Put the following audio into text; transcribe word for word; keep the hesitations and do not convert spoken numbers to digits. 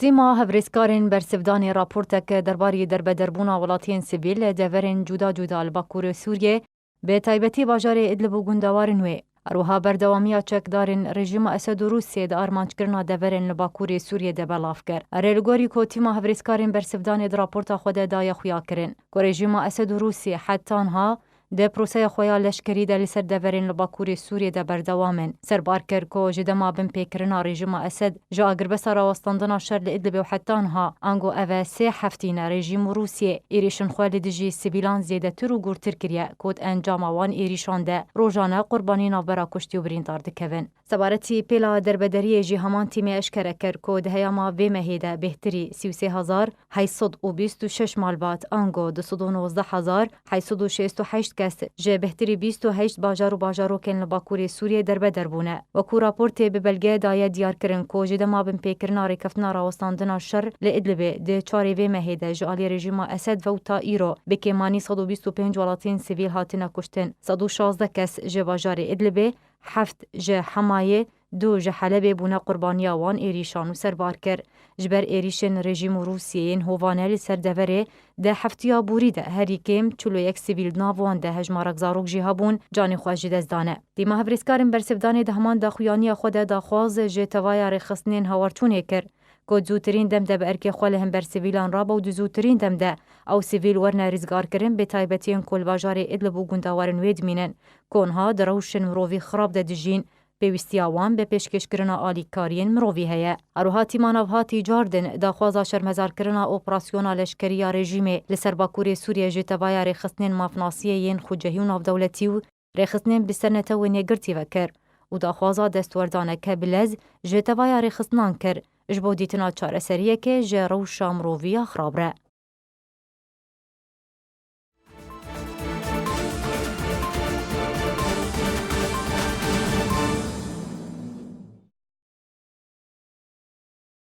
Tîma hevrêzkarên bersivdanê raporteke derbarî derbederbûna welatiyên sivîl li deverên cuda cuda li Bakurê Sûriyê, bi taybetî bajarê Idlib û gundewarên wê, her wiha berdewamiya çekdarên rejîma Esed û Rûsiyê di armanckirina deverên li Bakurê Sûriyê de belav kir. Erê, li gorî ku tîma hevrêzkarên bersivdanê di raporta xwe de daye xuyakirin ku rejîma Esed û Rûsiyê heta niha di proseya xwe ya leşkerî de li ser deverên li Bakurê Sûriyê de berdewam in. Serbar kir ku ji dema binpêkirina rejîma Esed ji agirbesta rawestandina şer li Idlibê û heta niha, ango ev e sê heftî ne rejîm û Rûsiyê êrîşin xwe li dijî sivîlan zêdetir û gûrtir kiriye, ku di encama wan êrîşan de rojane qurbanî navbera kuştî û birîndar dikevin. Sebaretî pêla derbederiyê jî heman tîmê eşkere kir ku di heyama vê mehê de bêhtirî sî û sê hezar heyt sed û bîst û şeş malbat, ango du sed û nozdeh hezar heyt sed û şêst û heşt kes ji bêhtirî bîst û heşt bajar û bajarokên li Bakurê Sûriyê derbeder bûne. Wekû raportê bi belge daye diyarkirin ku ji dema binpêkirina rêkeftina rawestandina şer li Idlibê di çarê vê mehê de ji alî rejîma Esed ve û ta îro bi kêmanî sed û bîst û pênc welatiyên sivîl hatine kuştin, sed û şazdeh kes ji bajarê Idlibê, heft ji Hemayê, du ji Helebê bûne qurbaniya wan êrîşan û serbar kir. Ji ber êrîşên rejîm û Rûsiyê yên hovane li ser deverê di heftiya borî de herî kêm çil û yek sivîl di nav wan de hejmarek zarok jî hebûn canê xwe ji dest dane. Tîma hevrêzkarên bersivdanê di heman daxuyaniya xwe de daxwaz ji tevaya rêxistinên hawarçûnê kir ku di zûtirîn dem de bi erkê xwe li hember sivîlan rabe û di zûtirîn dem de ew sivîl werne rîzgarkirin, bi taybetiyên ku li bajarê Idlib û gundewarên wê dimînin, ku niha di rewşên mirovî xirab de dijîn, pêwîstiya wan bi pêşkêşkirina alîkariyên mirovî heye. Her wiha tîma navhatî Cardin daxwaza şermezarkirina operasyona leşkerî ya rejîmê li ser Bakurê Sûriyê ji tevaya rêxistinên mafnasiyê yên xwecihî û navdewletî û rêxistinên bi ser netewên yekgirtî ve kir û daxwaza destwerdaneke bilez ji tevaya rêxistinan kir, ji bo dîtina çareseriyeke ji rewşa mirovî ya xirab re.